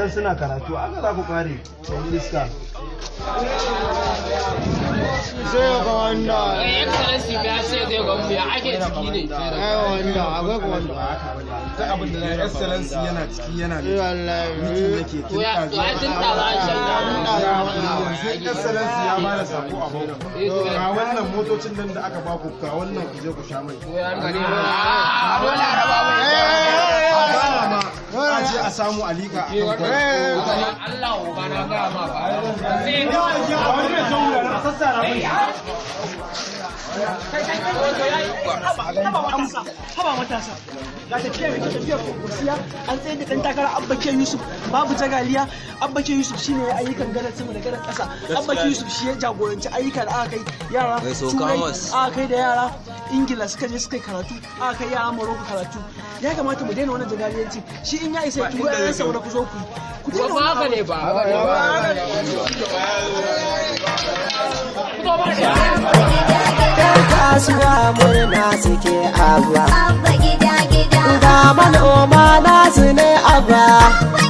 can suna karatu, aka za ku kare yan iska. Sai ga wanda. Excellency ya ce zai gwamnu, ya ake ciki ne? Ai wanda akwai wanda. Ta abin da Excellency yana ciki, yana Eh, wallahi. meeting yake To ya to ai tun da za a canza. Yanzu Excellency ya bada sako a bauku. Ga wannan motocin nan da aka baku, ga wannan, ku je ku sha mai. To ya gane a dole a raba mai. A gana ma a je a samu alika a kan gwamnati. Allah uba na ga ma ba sai Wani mai jan wula na sassara mai. Haba matasa, haba matasa, ga tafiya mai kyau, tafiyar kwankwasiya. An tsaye da ɗan takara Abba K Yusuf, babu jagaliya. Abba K Yusuf shine ya ayyukan gadar sama da gadar ƙasa. Abba K Yusuf shi ya jagoranci ayyuka da aka kai yara Turai, aka kai da yara Ingila suka je suka yi karatu, aka kai yara Morocco karatu. Ya kamata mu daina wannan jagaliyanci. Shi in ya isa ya turo ƴaƴansa wani, ku zo ku yi, ku daina ba wannan haka abu. Ne ba. Yan kasuwa murna suke, Abba. Abba gida gida. Ga manoma nasu ne, Abba. Abba.